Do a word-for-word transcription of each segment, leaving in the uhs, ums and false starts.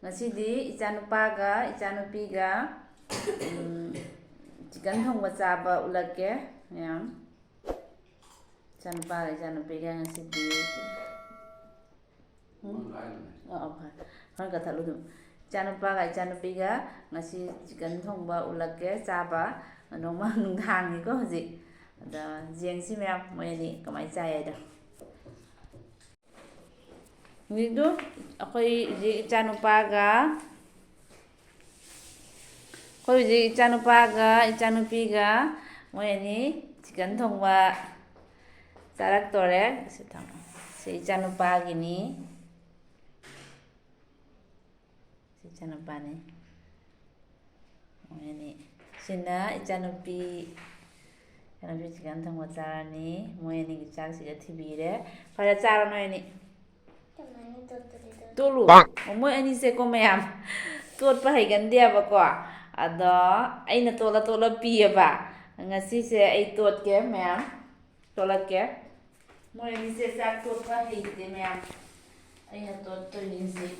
ꯉꯁꯤꯗꯤ ꯏꯆꯥꯅꯨꯄꯥꯒ ꯏꯆꯥꯅꯨꯄꯤꯒ, ꯎꯝ, chicken ꯊꯣꯡꯕ ꯆꯥꯕ ꯎꯠꯂꯛꯀꯦ ꯃꯌꯥꯝ꯫ ꯏꯆꯥꯅꯨꯄꯥꯒ ꯏꯆꯥꯅꯨꯄꯤꯒ ꯉꯁꯤꯗꯤ, ꯎꯝ? ꯑꯣ, ꯑꯣ, ꯐꯔꯦ꯫ ꯍꯣꯔꯦꯟ ꯀꯛꯊꯠꯂꯨ ꯑꯗꯨꯝ꯫ ꯏꯆꯥꯅꯨꯄꯥꯒ ꯏꯆꯥꯅꯨꯄꯤꯒ ꯉꯁꯤ chicken ꯊꯣꯡꯕ ꯎꯠꯂꯛꯀꯦ, ꯆꯥꯕ꯫ ꯅꯣꯡꯃ ꯅꯨꯡꯗꯥꯡꯅꯤꯀꯣ ꯍꯧꯖꯤꯛ꯫ ꯑꯗ ꯌꯦꯡꯁꯤ ꯃꯌꯥꯝ, ꯃꯣꯏ ꯑꯅꯤ ꯀꯃꯥꯏꯅ ꯆꯥꯏ ꯍꯥꯏꯗꯣ꯫ ꯍꯧꯖꯤꯛꯇꯣ ꯑꯩꯈꯣꯏ ꯍꯧꯖꯤꯛ ꯏꯆꯥꯅꯨꯄꯥꯒ, ꯑꯩꯈꯣꯏ ꯍꯧꯖꯤꯛ ꯏꯆꯥꯅꯨꯄꯥꯒ ꯏꯆꯥꯅꯨꯄꯤꯒ ꯃꯣꯏ ꯑꯅꯤ chicken ꯊꯣꯡꯕ ꯆꯥꯔꯛꯇꯣꯔꯦ꯫ ꯁꯤ ꯊꯝꯃꯣ꯫ ꯁꯤ ꯏꯆꯥꯅꯨꯄꯥꯒꯤꯅꯤ꯫ ꯁꯤ ꯏꯆꯥꯅꯨꯄꯥꯅꯤ꯫ ꯃꯣꯏ ꯑꯅꯤ꯫ ꯁꯤꯅ ꯏꯆꯥꯅꯨꯄꯤ꯫ ꯏꯆꯥꯅꯨꯄꯤ chicken ꯊꯣꯡꯕ ꯆꯥꯔꯅꯤ꯫ ꯃꯣꯏ ꯑꯅꯤꯒꯤ ꯆꯥꯛꯁꯤꯒ ꯊꯤꯕꯤꯔꯦ꯫ ꯐꯔꯦ, ꯆꯥꯔꯣ ꯅꯣꯏ ꯑꯅꯤ꯫ ꯀꯃꯥꯏꯅ ꯇꯣꯠꯄꯗꯤ ꯇꯣꯠ- ꯇꯣꯠꯂꯨ꯫ ꯑꯣ, ꯃꯣꯏ ꯑꯅꯤꯁꯦꯀꯣ ꯃꯌꯥꯝ ꯇꯣꯠꯄ ꯍꯩꯒꯟꯗꯦꯕꯀꯣ꯫ ꯑꯗꯣ ꯑꯩꯅ ꯇꯣꯠꯂ ꯇꯣꯠꯂ ꯄꯤꯌꯦꯕ꯫ ꯉꯁꯤꯁꯦ ꯑꯩ ꯇꯣꯠꯀꯦ ꯃꯌꯥꯝ꯫ ꯇꯣꯠꯂꯛꯀꯦ꯫ ꯃꯣꯏ ꯑꯅꯤꯁꯦ ꯆꯥꯛ ꯇꯣꯠꯄ ꯍꯩꯇꯦ ꯃꯌꯥꯝ꯫ ꯑꯩꯅ ꯇꯣꯠꯇꯣꯏꯅꯤ ꯍꯧꯖꯤꯛ꯫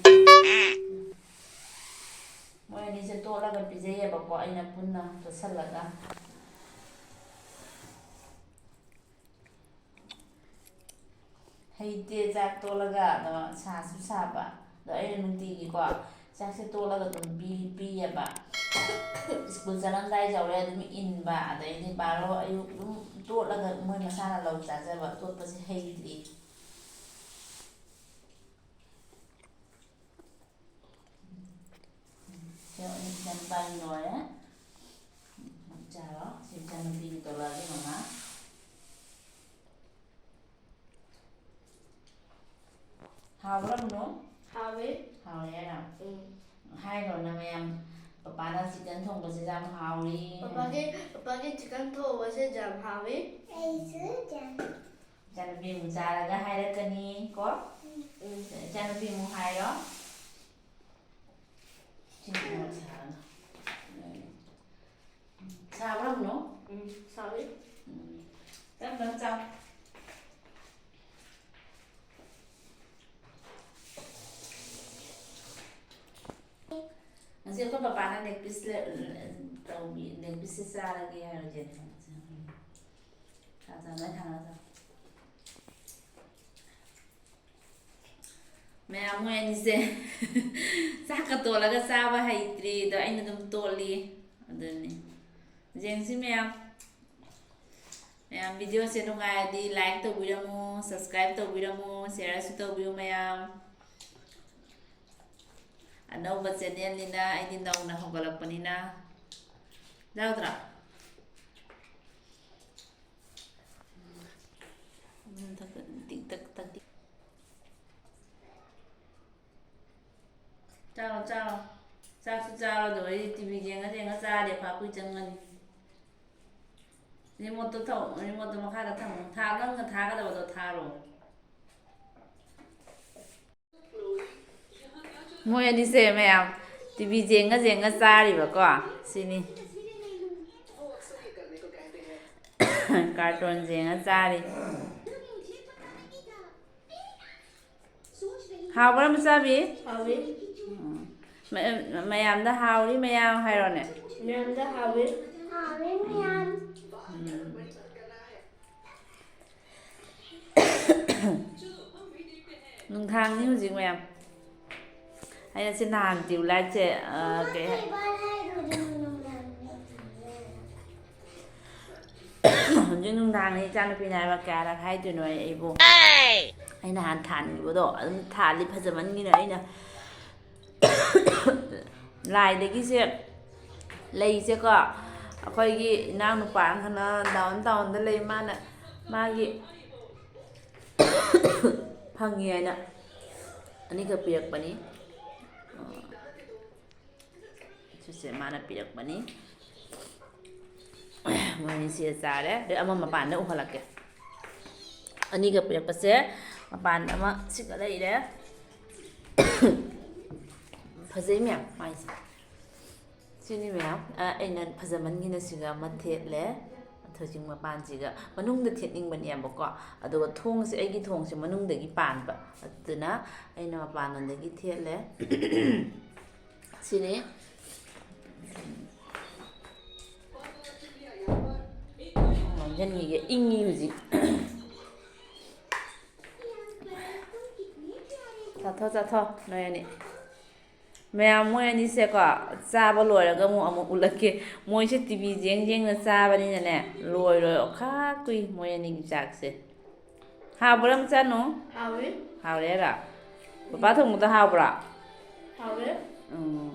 ꯃꯣꯏ ꯑꯅꯤꯁꯦ ꯇꯣꯠꯂꯒ ꯄꯤꯖꯩꯌꯦꯕꯀꯣ, ꯑꯩꯅ ꯄꯨꯟꯅ ꯇꯣꯠꯁꯜꯂꯒ꯫ ꯍꯩꯇꯦ ꯆꯥꯛ ꯇꯣꯠꯂꯒ, ꯑꯗꯣ ꯁꯥꯁꯨ ꯁꯥꯕ꯫ ꯑꯗꯣ ꯑꯩꯅ ꯅꯨꯡꯇꯤꯒꯤꯀꯣ ꯆꯥꯛꯁꯦ ꯇꯣꯠꯂꯒ ꯑꯗꯨꯝ ꯄꯤ-, ꯄꯤꯌꯦꯕ꯫ ꯁ꯭ꯀꯨꯜ ꯆꯠꯂꯝꯗꯥꯏ ꯌꯧꯔꯦ ꯑꯗꯨꯝ ꯏꯟꯕ, ꯑꯗꯩꯗꯤ ꯕꯥꯔꯣ ꯑꯌꯨꯛ ꯑꯗꯨꯝ ꯇꯣꯠꯂꯒ ꯃꯣꯏ ꯃꯁꯥꯅ ꯂꯧ ꯆꯥꯖꯕ꯫ ꯇꯣꯠꯄꯁꯦ ꯍꯩꯇ꯭ꯔꯤ꯫ ꯁꯦ, ꯑꯩ ꯏꯆꯥꯅꯨꯄꯥꯒꯤ ꯂꯣꯏꯔꯦ꯫ ꯆꯥꯔꯣ꯫ ꯁꯤ ꯏꯆꯥꯅꯨꯄꯤꯒꯤ ꯇꯣꯂꯛꯑꯒꯦ ꯃꯃꯥ꯫ ꯍꯥꯎꯕ꯭ꯔꯥ ꯃꯨꯅꯨ? ꯍꯥꯎꯋꯦ꯫ ꯍꯥꯎꯋꯦ ꯍꯥꯏꯔꯣ? ꯎꯝ꯫ ꯍꯥꯏꯈ꯭ꯔꯣ ꯅꯪ ꯃꯌꯥꯝ, "ꯄꯄꯥꯅ chicken ꯊꯣꯡꯕꯁꯦ ꯌꯥꯝ ꯍꯥꯎꯋꯤ"꯫ ꯄꯄꯥꯒꯤ, ꯄꯄꯥꯒꯤ chicken ꯊꯣꯡꯕꯁꯦ ꯌꯥꯝ ꯍꯥꯎꯋꯤ꯫ ꯑꯩꯁꯨ ꯌꯥꯝ ꯏꯆꯥꯅꯨꯄꯤ ꯑꯃꯨꯛ ꯆꯥꯔꯒ ꯍꯥꯏꯔꯛꯀꯅꯤ ꯀꯣ꯫ ꯎꯝ꯫ ꯏꯆꯥꯅꯨꯄꯤ ꯑꯃꯨꯛ ꯍꯥꯏꯔꯣ꯫ ꯁꯤ ꯃꯣꯔꯣꯛ ꯁꯥꯔꯒ꯫ ꯁꯥꯕ꯭ꯔꯥ ꯍꯪꯉꯣ? ꯎꯝ, ꯁꯥꯎꯏ꯫ ꯎꯝ꯫ ꯇꯞ ꯇꯞ ꯆꯥꯎ꯫ ꯑꯩꯈꯣꯏ ꯄꯄꯥꯅ leg piece ꯂꯩ-, ꯇꯧꯕꯤ, leg piece ꯁꯦ ꯆꯥꯔꯒꯦ ꯍꯥꯏꯔꯣ, ꯖꯦꯅꯤ? ꯆꯥ, ꯆꯥ, ꯂꯣꯏ ꯊꯥꯡꯒꯠꯂꯣ, ꯆꯥ꯫ ꯃꯌꯥꯝ, ꯃꯣꯏ ꯑꯅꯤꯁꯦ ꯆꯥꯛꯀ ꯇꯣꯠꯂꯒ ꯆꯥꯕ ꯍꯩꯇ꯭ꯔꯤ, ꯑꯗꯣ ꯑꯩꯅ ꯑꯗꯨꯝ ꯇꯣꯠꯂꯤ꯫ ꯑꯗꯨꯅꯤ꯫ ꯌꯦꯡꯁꯤ ꯃꯌꯥꯝ꯫ ꯃꯌꯥꯝ, video ꯁꯦ ꯅꯨꯡꯉꯥꯏꯔꯗꯤ like ꯇꯧꯕꯤꯔꯝꯃꯨ, subscribe ꯇꯧꯕꯤꯔꯝꯃꯨ, share ꯁꯨ ꯇꯧꯕꯤꯌꯨ ꯃꯌꯥꯝ꯫ ꯑꯅꯧꯕ channel ꯅꯤꯅ, ꯑꯩꯗꯤ ꯅꯧꯅ ꯍꯧꯒꯠꯂꯛꯄꯅꯤꯅ꯫ ꯌꯥꯎꯗ꯭ꯔꯥ? ꯇꯤꯛ ꯇꯛ ꯇꯛ ꯇꯤꯛ꯫ ꯆꯥꯔꯣ, ꯆꯥꯔꯣ꯫ ꯆꯥꯛꯁꯨ ꯆꯥꯔꯣ, ꯑꯗꯣ ꯑꯩ TV ꯌꯦꯡꯉ ꯌꯦꯡꯉ ꯆꯥꯔꯦ, ꯐꯥ ꯀꯨꯏ ꯆꯪꯉꯅꯤ꯫ Remote ꯇꯣ ꯊꯝ-, remote ꯇꯣ ꯃꯈꯥꯗ ꯊꯝꯃꯣ꯫ ꯊꯥ-, ꯅꯪꯅ ꯊꯥꯒꯗꯕꯗꯣ ꯊꯥꯔꯣ꯫ ꯃꯣꯏ ꯑꯅꯤꯁꯦ ꯃꯌꯥꯝ TV ꯌꯦꯡꯉ ꯌꯦꯡꯉ ꯆꯥꯔꯤꯕꯀꯣ꯫ ꯁꯤꯅꯤ꯫ Cartoon ꯌꯦꯡꯉ ꯆꯥꯔꯤ꯫ ꯍꯥꯎꯕ꯭ꯔꯥ, ꯃꯆꯥꯕꯤ? ꯍꯥꯎꯋꯤ꯫ ꯎꯝ꯫ ꯃ-, ꯃꯌꯥꯝꯗ ꯍꯥꯎꯔꯤ ꯃꯌꯥꯝ ꯍꯥꯏꯔꯣꯅꯦ꯫ ꯃꯌꯥꯝꯗ ꯍꯥꯎꯋꯤ꯫ ꯍꯥꯎꯋꯤ ꯃꯌꯥꯝ꯫ ꯎꯝ꯫ ꯅꯨꯡꯗꯥꯡꯅꯤ ꯍꯧꯖꯤꯛ ꯃꯌꯥꯝ꯫ ꯑꯩꯅ ꯁꯤ ꯅꯍꯥꯟ tube light ꯁꯦ, ꯑ, ꯀꯩ ꯍꯥꯏ-, ꯍꯧꯖꯤꯛ ꯅꯨꯡꯗꯥꯡꯅꯤ, ꯏꯆꯥꯅꯨꯄꯤꯅ ꯍꯥꯏꯕ ꯀꯌꯥꯔꯛ ꯍꯥꯏꯗꯣꯏꯅꯣ ꯑꯩ, ꯑꯩꯕꯨ꯫ ꯑꯩ ꯅꯍꯥꯟ ꯊꯥꯟꯈꯤꯕꯗꯣ ꯑꯗꯨꯝ ꯊꯥꯜꯂꯤ, ꯐꯖꯃꯟꯒꯤꯅ ꯑꯩꯅ꯫ ꯂꯥꯏꯗꯒꯤꯁꯦ ꯂꯩꯁꯦꯀꯣ, ꯑꯩꯈꯣꯏꯒꯤ ꯏꯅꯥꯎꯅꯨꯄꯥ ꯑꯃꯅ down town ꯗ ꯂꯩ, ꯃꯥꯅ ꯃꯥꯒꯤ ꯐꯪꯉꯤ ꯍꯥꯏꯅ ꯑꯅꯤꯈꯛ ꯄꯤꯔꯛꯄꯅꯤ꯫ ꯁꯤꯁꯦ ꯃꯥꯅ ꯄꯤꯔꯛꯄꯅꯤ꯫ ꯃꯣꯏ ꯑꯅꯤꯁꯦ ꯆꯥꯔꯦ꯫ ꯑꯗꯩ ꯑꯃ ꯃꯄꯥꯟꯗ ꯎꯍꯜꯂꯛꯀꯦ꯫ ꯑꯅꯤꯈꯛ ꯄꯤꯔꯛꯄꯁꯦ ꯃꯄꯥꯟꯗ ꯑꯃ ꯁꯤꯒ ꯂꯩꯔꯦ꯫ ꯐꯖꯩ ꯃꯌꯥꯝ ꯃꯥꯏꯁꯦ꯫ ꯁꯤꯅꯤ ꯃꯌꯥꯝ, ꯑ, ꯑꯩꯅ ꯐꯖꯃꯟꯒꯤꯅ ꯁꯤꯒ ꯑꯃ ꯊꯦꯠꯂꯦ꯫ ꯍꯧꯖꯤꯛ ꯃꯄꯥꯟꯁꯤꯒ ꯃꯅꯨꯡꯗ ꯊꯦꯠꯅꯤꯡꯕꯅꯦꯕꯀꯣ, ꯑꯗꯨꯒ ꯊꯣꯡꯁꯦ, ꯑꯩꯒꯤ ꯊꯣꯡꯁꯦ ꯃꯅꯨꯡꯗꯒꯤ ꯄꯥꯟꯕ, ꯑꯗꯨꯅ ꯑꯩꯅ ꯃꯄꯥꯟꯂꯣꯝꯗꯒꯤ ꯊꯦꯠꯂꯦ꯫ ꯁꯤꯅꯤ꯫ ꯌꯦꯟꯒꯤꯒ ꯏꯪꯉꯤ ꯍꯧꯖꯤꯛ꯫ ꯆꯥꯊꯣꯛ, ꯆꯥꯊꯣꯛ, ꯅꯣꯏ ꯑꯅꯤ꯫ ꯃꯌꯥꯝ, ꯃꯣꯏ ꯑꯅꯤꯁꯦꯀꯣ, ꯆꯥꯕ ꯂꯣꯏꯔꯒ ꯑꯃꯨꯛ, ꯑꯃꯨꯛ ꯎꯠꯂꯛꯀꯦ꯫ ꯃꯣꯏꯁꯦ ꯇꯤ ꯚꯤ ꯌꯦꯡ ꯌꯦꯡꯅ ꯆꯥꯕꯅꯤꯅꯅꯦ, ꯂꯣꯏꯔꯣꯏ꯫ ꯑꯣꯈꯥꯛ ꯀꯨꯏ ꯃꯣꯏ ꯑꯅꯤꯒꯤ ꯆꯥꯛꯁꯦ꯫ ꯍꯥꯎꯕ꯭ꯔꯥ, ꯃꯆꯥꯅꯨ? ꯍꯥꯎꯋꯦ꯫ ꯍꯥꯎꯔꯦꯔꯥ? ꯄꯄꯥ ꯊꯣꯡꯕꯗꯣ ꯍꯥꯎꯕ꯭ꯔꯥ? ꯍꯥꯎꯋꯦ꯫ ꯎꯝ꯫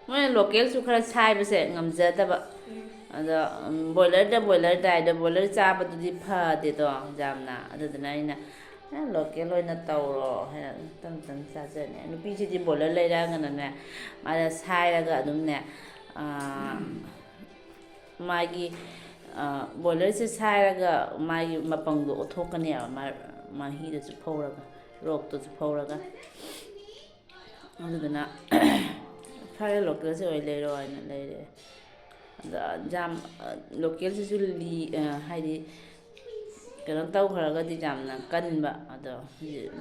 ꯃꯣꯏꯅ ꯂꯣꯀꯦꯜꯁꯨ ꯈꯔ ꯁꯥꯏꯕꯁꯦ ꯉꯝꯖꯗꯕ꯫ ꯎꯝ꯫ ꯑꯗꯣ, ꯎꯝ, ꯕꯣꯏꯂꯔꯗ ꯕꯣꯏꯂꯔ ꯇꯥꯏꯗ, ꯕꯣꯏꯂꯔ ꯆꯥꯕꯗꯨꯗꯤ ꯐꯗꯦꯗꯣ ꯌꯥꯝꯅ꯫ ꯑꯗꯨꯗꯨꯅ ꯑꯩꯅ, "ꯑꯦ, ꯂꯣꯀꯦꯜ ꯑꯣꯏꯅ ꯇꯧꯔꯣ" ꯍꯥꯏꯅ ꯑꯗꯨꯝ ꯇꯞ ꯇꯞꯅ ꯆꯥꯖꯅꯤ꯫ ꯅꯨꯄꯤꯁꯤꯗꯤ ꯕꯣꯏꯂꯔ ꯂꯩꯔꯛꯑꯒꯅꯅꯦ, ꯃꯥꯅ ꯁꯥꯏꯔꯒ ꯑꯗꯨꯝꯅꯦ, ꯑꯥ, ꯃꯥꯒꯤ, ꯑꯥ, ꯕꯣꯏꯂꯔꯁꯦ ꯁꯥꯏꯔꯒ ꯃꯥꯒꯤ ꯃꯄꯪꯗꯣ ꯑꯣꯠꯊꯣꯛꯀꯅꯦꯕ, ꯃꯥ-, ꯃꯍꯤꯗꯨꯁꯨ ꯐꯧꯔꯒ, ꯔꯣꯛꯇꯨꯁꯨ ꯐꯧꯔꯒ꯫ ꯑꯗꯨꯗꯨꯅ ꯐꯔꯦ, ꯂꯣꯀꯦꯜꯁꯦ ꯑꯣꯏ ꯂꯩꯔꯣ ꯍꯥꯏꯅ ꯂꯩꯔꯦ꯫ ꯑꯗꯣ ꯌꯥꯝ, ꯂꯣꯀꯦꯜꯁꯤꯁꯨ ꯂꯤ-, ꯍꯥꯏꯗꯤ ꯀꯩꯅꯣ ꯇꯧꯈ꯭ꯔꯒꯗꯤ ꯌꯥꯝꯅ ꯀꯟꯕ꯫ ꯑꯗꯣ ꯍꯧꯖꯤꯛ,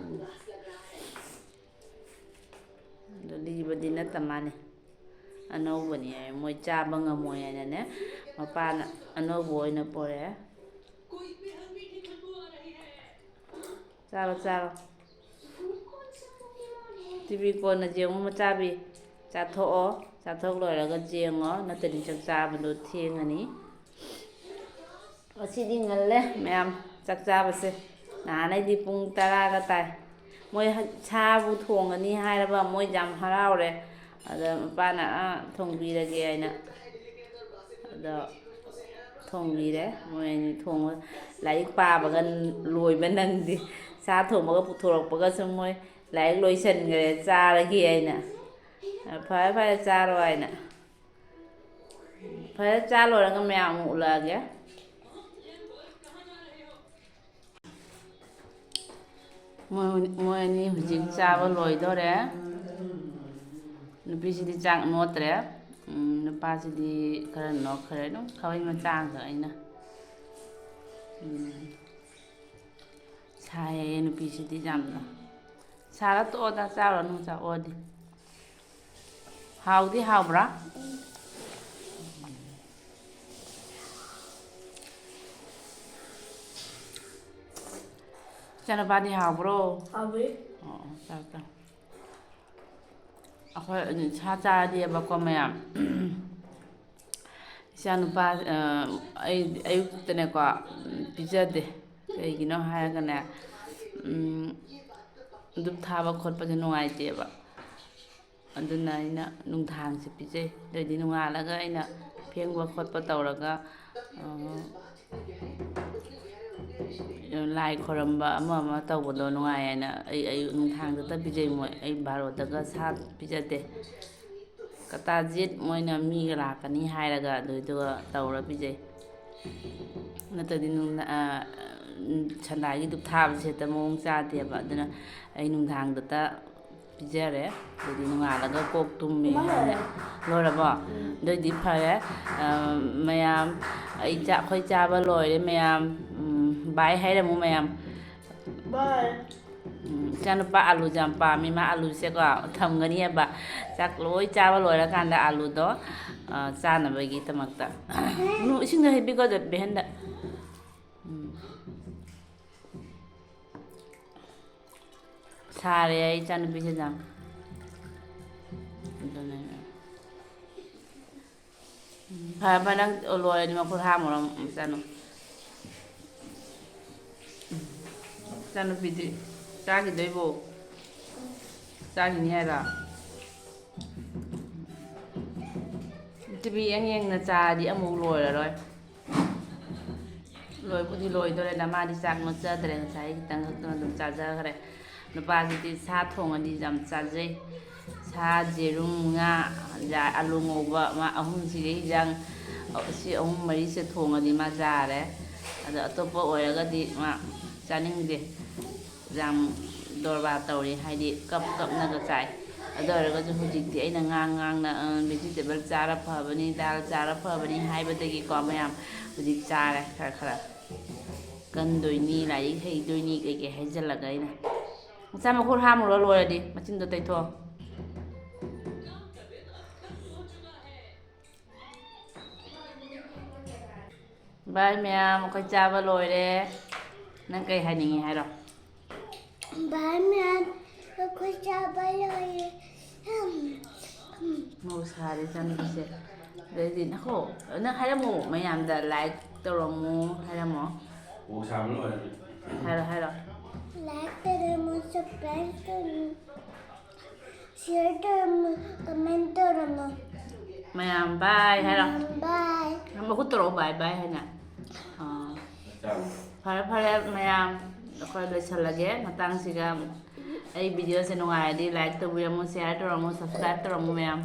ꯑꯗꯣ ꯂꯤꯕꯗꯤ ꯅꯠꯇ ꯃꯥꯅꯤ꯫ ꯑꯅꯧꯕꯅꯤ ꯍꯥꯏ, ꯃꯣꯏ ꯆꯥꯕ ꯉꯝꯃꯣꯏ ꯍꯥꯏꯅꯅꯦ, ꯃꯄꯥꯅ ꯑꯅꯧꯕ ꯑꯣꯏꯅ ꯄꯣꯔꯛꯑꯦ꯫ ꯆꯥꯔꯣ, ꯆꯥꯔꯣ꯫ ꯇꯤ ꯚꯤ ꯀꯣꯟꯅ ꯌꯦꯡꯉꯨ, ꯃꯆꯥꯕꯤ꯫ ꯆꯥꯊꯣꯛꯑꯣ꯫ ꯆꯥꯊꯣꯛ ꯂꯣꯏꯔꯒ ꯌꯦꯡꯉꯣ, ꯅꯠꯇ꯭ꯔꯗꯤ ꯆꯥꯛ ꯆꯥꯕꯗꯣ ꯊꯦꯡꯉꯅꯤ꯫ ꯉꯁꯤꯗꯤ ꯉꯜꯂꯦ ꯃꯌꯥꯝ ꯆꯥꯛ ꯆꯥꯕꯁꯦ꯫ ꯅꯍꯥꯟꯈꯩꯗꯤ ꯄꯨꯡ ꯇꯔꯥꯒ ꯇꯥꯏ꯫ ꯃꯣꯏ ꯍ-, ꯁꯥꯕꯨ ꯊꯣꯡꯉꯅꯤ ꯍꯥꯏꯔꯕ ꯃꯣꯏ ꯌꯥꯝ ꯍꯔꯥꯎꯔꯦ꯫ ꯑꯗ ꯃꯄꯥꯅ, "ꯑꯥ, ꯊꯣꯡꯕꯤꯔꯒꯦ" ꯍꯥꯏꯅ꯫ ꯑꯗꯣ ꯊꯣꯡꯕꯤꯔꯦ꯫ ꯃꯣꯏ ꯑꯅꯤ ꯊꯣꯡꯕ, ꯂꯥꯏꯔꯤꯛ ꯄꯥꯕꯒ ꯂꯣꯏꯕ ꯅꯪꯗꯦ꯫ ꯁꯥ ꯊꯣꯡꯕꯒ ꯄꯨꯊꯣꯔꯛꯄꯒ ꯁꯨꯝ ꯃꯣꯏ ꯂꯥꯏꯔꯤꯛ ꯂꯣꯏꯁꯟꯈ꯭ꯔꯦ, ꯆꯥꯔꯒꯦ ꯍꯥꯏꯅ꯫ "ꯐꯔꯦ, ꯐꯔꯦ, ꯆꯥꯔꯣ" ꯍꯥꯏꯅ꯫ ꯐꯔꯦ, ꯆꯥ ꯂꯣꯏꯔꯒ ꯃꯌꯥꯝ ꯑꯃꯨꯛ ꯎꯠꯂꯛꯑꯒꯦ꯫ ꯃꯣꯏ, ꯃꯣꯏ ꯑꯅꯤ ꯍꯧꯖꯤꯛ ꯆꯥꯕ ꯂꯣꯏꯗꯣꯔꯦ꯫ ꯅꯨꯄꯤꯁꯤꯗꯤ ꯆꯥꯛ ꯅꯣꯠꯇ꯭ꯔꯦ꯫ ꯎꯝ, ꯅꯨꯄꯥꯁꯤꯗꯤ ꯈꯔ ꯅꯣꯠꯈ꯭ꯔꯦ꯫ ꯑꯗꯨꯝ ꯈꯥꯕꯩ ꯃꯆꯥꯒ ꯑꯩꯅ꯫ ꯎꯝ, ꯁꯥꯏꯌꯦ ꯅꯨꯄꯤꯁꯤꯗꯤ ꯌꯥꯝꯅ꯫ ꯁꯥꯔ ꯇꯣꯛꯑꯣꯗ, ꯆꯥꯔꯨꯔꯅꯨ ꯆꯥꯛ ꯑꯣꯗꯤ꯫ ꯍꯥꯎꯗꯤ ꯍꯥꯎꯕ꯭ꯔꯥ? ꯏꯆꯥꯅꯨꯄꯥꯗꯤ ꯍꯥꯎꯕ꯭ꯔꯣ? ꯍꯥꯎꯋꯦ꯫ ꯑꯣ, ꯑꯣ, ꯆꯥꯎ, ꯆꯥꯎ꯫ ꯑꯩꯈꯣꯏ ꯁꯥ ꯆꯥꯗꯦꯕꯀꯣ, ꯃꯌꯥꯝ꯫ ꯏꯆꯥꯅꯨꯄꯥ, ꯑ, ꯑꯩ ꯑꯌꯨꯛꯇꯅꯦꯀꯣ, ꯎꯝ, ꯄꯤꯖꯗꯦ꯫ ꯀꯩꯒꯤꯅꯣ ꯍꯥꯏꯔꯒꯅꯦ, ꯎꯝ, ꯙꯨꯞ ꯊꯥꯕ ꯈꯣꯠꯄꯁꯦ ꯅꯨꯡꯉꯥꯏꯇꯦꯕ꯫ ꯑꯗꯨꯅ ꯑꯩꯅ ꯅꯨꯡꯗꯥꯡꯁꯦ ꯄꯤꯖꯩ꯫ ꯑꯗꯨꯑꯣꯏꯗꯤ ꯅꯣꯡꯉꯥꯜꯂꯒ ꯑꯩꯅ ꯐꯦꯡꯕ ꯈꯣꯠꯄ ꯇꯧꯔꯒ, ꯑ, ꯂꯥꯏ ꯈꯣꯏꯔꯝꯕ ꯑꯃ ꯑꯃ ꯇꯧꯕꯗꯣ ꯅꯨꯡꯉꯥꯏ ꯍꯥꯏꯅ ꯑꯩ ꯑꯌꯨꯛ ꯅꯨꯡꯗꯥꯡꯗꯇ ꯄꯤꯖꯩ ꯃꯣꯏ꯫ ꯑꯩ ꯕꯥꯔꯣꯗꯒ ꯁꯥ ꯄꯤꯖꯗꯦ꯫ ꯀꯇꯥꯖꯤꯠ ꯃꯣꯏꯅ ꯃꯤꯒ ꯂꯥꯛꯀꯅꯤ ꯍꯥꯏꯔꯒ ꯑꯗꯨꯏꯗꯨꯒ ꯇꯧꯔ ꯄꯤꯖꯩ꯫ ꯅꯠꯇ꯭ꯔꯗꯤ ꯅꯨꯡ-, ꯑ, ꯁꯟꯗꯥꯒꯤ ꯙꯨꯞ ꯊꯥꯕꯁꯦ ꯍꯦꯛꯇ ꯃꯑꯣꯡ ꯆꯥꯗꯦꯕ꯫ ꯑꯗꯨꯅ ꯑꯩ ꯅꯨꯡꯗꯥꯡꯗꯇ ꯄꯤꯖꯔꯦ꯫ ꯑꯗꯨꯗꯤ ꯅꯣꯡꯉꯥꯜꯂꯒ ꯀꯣꯛ ꯇꯨꯝꯃꯦ ꯍꯥꯏꯅ꯫ ꯂꯣꯏꯔꯕꯣ? ꯎꯝ꯫ ꯑꯗꯨꯑꯣꯏꯗꯤ ꯐꯔꯦ꯫ ꯑ, ꯃꯌꯥꯝ, ꯑꯩ ꯆꯥ-, ꯑꯩꯈꯣꯏ ꯆꯥꯕ ꯂꯣꯏꯔꯦ ꯃꯌꯥꯝ꯫ ꯎꯝ, bye ꯍꯥꯏꯔꯝꯃꯨ ꯃꯌꯥꯝ꯫ Bye꯫ ꯎꯝ, ꯏꯆꯥꯅꯨꯄꯥ ꯑꯂꯨꯁꯦ ꯌꯥꯝ ꯄꯥꯝꯃꯤ꯫ ꯃꯥ ꯑꯂꯨꯁꯦꯀꯣ ꯊꯝꯒꯅꯤ ꯍꯥꯏꯕ꯫ ꯆꯥꯛ ꯂꯣꯏ ꯆꯥꯕ ꯂꯣꯏꯔꯀꯥꯟꯗ ꯑꯂꯨꯗꯣ, ꯑ, ꯆꯥꯅꯕꯒꯤꯗꯃꯛꯇ꯫ ꯅꯨ, ꯏꯁꯤꯡꯗꯣ ꯍꯩꯕꯤꯒꯣ ꯕꯦꯍꯟꯗ꯫ ꯎꯝ꯫ ꯁꯥꯔꯦ ꯑꯩ ꯏꯆꯥꯅꯨꯄꯤꯁꯤꯅ꯫ ꯑꯗꯨꯅꯦ꯫ ꯎꯝ, ꯐꯔꯦ, ꯐꯔꯦ, ꯅꯪ ꯂꯣꯏꯔꯗꯤ ꯃꯈꯨꯠ ꯍꯥꯝꯃꯨꯔꯣ, ꯏꯆꯥꯅꯨ-, ꯏꯆꯥꯅꯨꯄꯤꯗꯤ ꯆꯥꯈꯤꯗꯣꯏꯕꯣ? ꯆꯥꯈꯤꯅꯤ ꯍꯥꯏꯔꯣ? ꯇꯤ ꯚꯤ ꯌꯦꯡ ꯌꯦꯡꯅ ꯆꯥꯔꯗꯤ ꯑꯃꯨꯛ ꯂꯣꯏꯔꯔꯣꯏ꯫ ꯂꯣꯏꯕꯨꯗꯤ ꯂꯣꯏꯗꯣꯔꯦꯗ, ꯃꯥꯗꯤ ꯆꯥꯛ ꯅꯣꯠꯆꯗ꯭ꯔꯦ, ꯉꯁꯥꯏ ꯈꯤꯇꯪ ꯈꯛꯇꯪ ꯑꯗꯨꯝ ꯆꯥꯖꯈ꯭ꯔꯦ꯫ ꯅꯨꯄꯥꯁꯤꯗꯤ ꯁꯥ ꯊꯣꯡꯉꯗꯤ ꯌꯥꯝ ꯆꯥꯖꯩ꯫ ꯁꯥ, ꯌꯦꯔꯨꯝ, ꯉꯥ, ꯑꯂꯨ ꯉꯧꯕ, ꯃꯥ ꯑꯍꯨꯝꯁꯤꯒꯤ ꯍꯤꯟꯖꯥꯡ, ꯁꯤ ꯑꯍꯨꯝ ꯃꯔꯤꯁꯦ ꯊꯣꯡꯉꯗꯤ ꯃꯥ ꯆꯥꯔꯦ꯫ ꯑꯗꯣ ꯑꯇꯣꯞꯄ ꯑꯣꯏꯔꯒꯗꯤ ꯃꯥ ꯆꯥꯅꯤꯡꯗꯦ꯫ ꯌꯥꯝ ꯗꯣꯔꯕꯥꯔ ꯇꯧꯔꯤ, ꯍꯥꯏꯗꯤ ꯀꯞ ꯀꯞꯅꯒ ꯆꯥꯏ꯫ ꯑꯗꯨ ꯑꯣꯏꯔꯒꯁꯨ ꯍꯧꯖꯤꯛꯇꯤ ꯑꯩꯅ ꯉꯥꯡ ꯉꯥꯡꯅ, ꯑ, vegetable ꯆꯥꯔ ꯐꯕꯅꯤ, ꯗꯥꯜ ꯆꯥꯔ ꯐꯕꯅꯤ ꯍꯥꯏꯕꯗꯒꯤꯀꯣ ꯃꯌꯥꯝ ꯍꯧꯖꯤꯛ ꯆꯥꯔꯦ ꯈꯔ ꯈꯔ꯫ ꯀꯟꯗꯣꯏꯅꯤ, ꯂꯥꯏꯔꯤꯛ ꯍꯩꯗꯣꯏꯅꯤ, ꯀꯩꯀꯩ ꯍꯥꯏꯖꯜꯂꯒ ꯑꯩꯅ꯫ ꯃꯆꯥ ꯃꯈꯨꯠ ꯍꯥꯝꯃꯨꯔꯣ, ꯂꯣꯏꯔꯗꯤ ꯃꯆꯤꯟꯗꯣ ꯇꯩꯊꯣꯛꯑꯣ꯫ ꯕꯥꯏ ꯃꯌꯥꯝ, ꯑꯩꯈꯣꯏ ꯆꯥꯕ ꯂꯣꯏꯔꯦ꯫ ꯅꯪ ꯀꯩ ꯍꯥꯏꯅꯤꯡꯉꯤ ꯍꯥꯏꯔꯣ? ꯕꯥꯏ ꯃꯌꯥꯝ, ꯑꯩꯈꯣꯏ ꯆꯥꯕ ꯂꯣꯏꯔꯦ꯫ ꯃꯧ ꯁꯥꯔꯦ ꯏꯆꯥꯅꯨꯄꯤꯁꯦ꯫ ꯑꯗꯩꯗꯤ ꯅꯈꯣ, ꯅꯪ ꯍꯥꯏꯔꯝꯃꯣ, ꯃꯌꯥꯝꯗ like ꯇꯧꯔꯝꯃꯣ ꯍꯥꯏꯔꯝꯃꯣ꯫ ꯃꯧ ꯁꯥꯕ ꯂꯣꯏꯔꯗꯤ꯫ ꯍꯥꯏꯔꯣ ꯍꯥꯏꯔꯣ꯫ Like ꯇꯧꯔꯝꯃꯣ, subscribe ꯇꯧꯔꯝꯃꯣ, share ꯇꯧꯔꯝꯃꯣ, comment ꯇꯧꯔꯝꯃꯣ꯫ ꯃꯌꯥꯝ bye ꯍꯥꯏꯔꯣ꯫ Bye꯫ ꯃꯈꯨꯠ ꯇꯧꯔꯛꯑꯣ bye bye ꯍꯥꯏꯅ꯫ ꯑꯥ꯫ ꯆꯥꯕ꯫ ꯐꯔꯦ ꯐꯔꯦ ꯃꯌꯥꯝ, ꯑꯩꯈꯣꯏ ꯂꯣꯏꯁꯜꯂꯒꯦ ꯃꯇꯥꯡꯁꯤꯒ꯫ ꯑꯩ videoꯁꯦ ꯅꯨꯡꯉꯥꯏꯔꯗꯤ like ꯇꯧꯕꯤꯔꯝꯃꯨ, share ꯇꯧꯔꯝꯃꯨ, subscribe ꯇꯧꯔꯝꯃꯨ ꯃꯌꯥꯝ꯫